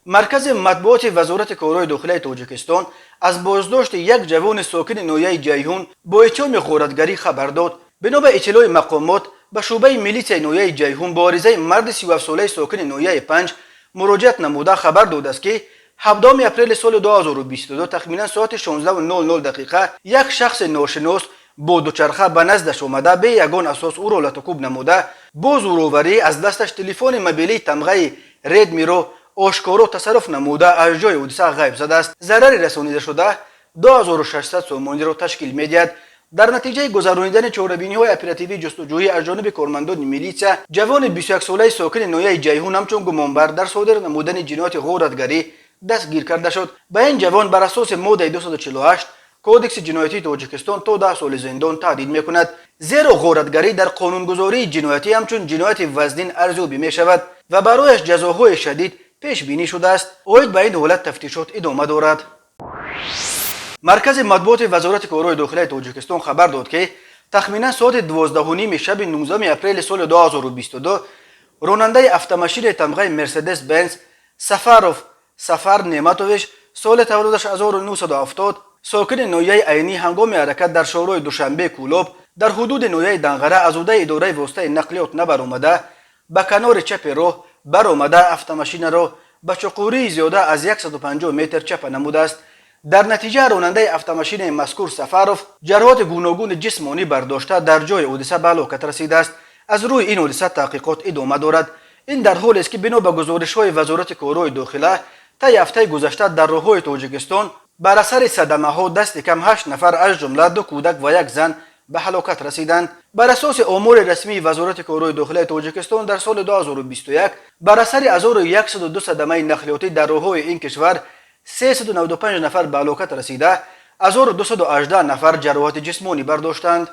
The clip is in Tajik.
Маркази матбуоти Вазорати корҳои дохилаи Тоҷикистон аз боздошти як ҷавони сокини ноҳияи Ҷайҳун бо иттиҳоми ғоратгарӣ хабар дод. Бино ба иттилои мақомот, ба шӯъбаи милитсияи ноҳияи Ҷайҳун бо аризаи марди 37-солаи сокини ноҳияи Панҷ муроҷиат намуда, хабар додааст, ки 17 апрели соли 2022 тахминан соати 16:00 дақиқа як шахси ношинос бо дучарха ба наздаш омада, бе ягон асос ӯро латукӯб намуда, бо зӯроварӣ аз дасташ телефони мобилии тамғаи Редмиро ошкоро тасарруф намуда, аз ҷои ҳодиса ғайб задааст. Зарари расонидашуда 2600 сомониро ташкил медиҳад. Дар натиҷаи гузаронидани чорабиниҳои оперативии ҷустуҷӯӣ аз ҷониби кормандони милитсия, ҷавони 21-солаи сокини ноҳияи Ҷайҳун ҳамчун гумонбар дар содир намудани ҷинояти ғоратгарӣ дастгир карда шуд. Ба ин ҷавон бар асоси моддаи 248 Кодекси ҷиноятии Тоҷикистон то 10 соли зиндон таҳдид мекунад, зеро ғоратгарӣ дар қонунгузории ҷиноятӣ ҳамчун ҷинояти вазнин арзёбӣ мешавад ва барояш ҷазоҳои шадид пешбинӣ шудааст. Оид ба ин ҳолат тафтишот идома дорад. Маркази матбуоти Вазорати корҳои дохилаи Тоҷикистон хабар дод, ки тахминан соати 12:30 шаби 19 апрели соли 2022 ронандаи автомашинаи тамғаи Мерседес Бенз Сафаров Сафар Неъматович, соли таваллудаш 1970, сокини ноҳияи Айнӣ, ҳангоми ҳаракат дар шоҳроҳи Душанбе Кӯлоб дар ҳудуди ноҳияи Данғара аз ҳудуди идораи воситаи нақлиёт набаромада, ба канори чапи роҳ баромада, автомашинаро ба чуқурии зиёда аз 150 метр чапа намудааст. Дар натиҷа ронандаи автомашинаи мазкур Сафаров ҷароҳати гуногуни ҷисмонӣ бардошта, дар ҷои ҳодиса ба ҳалокат расидааст. Аз рӯи ин ҳодиса таҳқиқот идома дорад. Ин дар ҳолест, ки бино ба гузоришҳои Вазорати корҳои дохила, таи ҳафтаи гузашта дар роҳҳои Тоҷикистон бар асари садамаҳо дасти кам ҳашт нафар, аз ҷумла ду кӯдак ва як зан, ба ҳалокат расиданд. Бар асоси омори расмии Вазорати корҳои дохилаи Тоҷикистон, дар соли 2021 бар асари 1102 садамаи нақлиётӣ дар роҳҳои ин кишвар 395 нафар ба ҳалокат расида, 1218 нафар ҷароҳати ҷисмонӣ бардоштанд.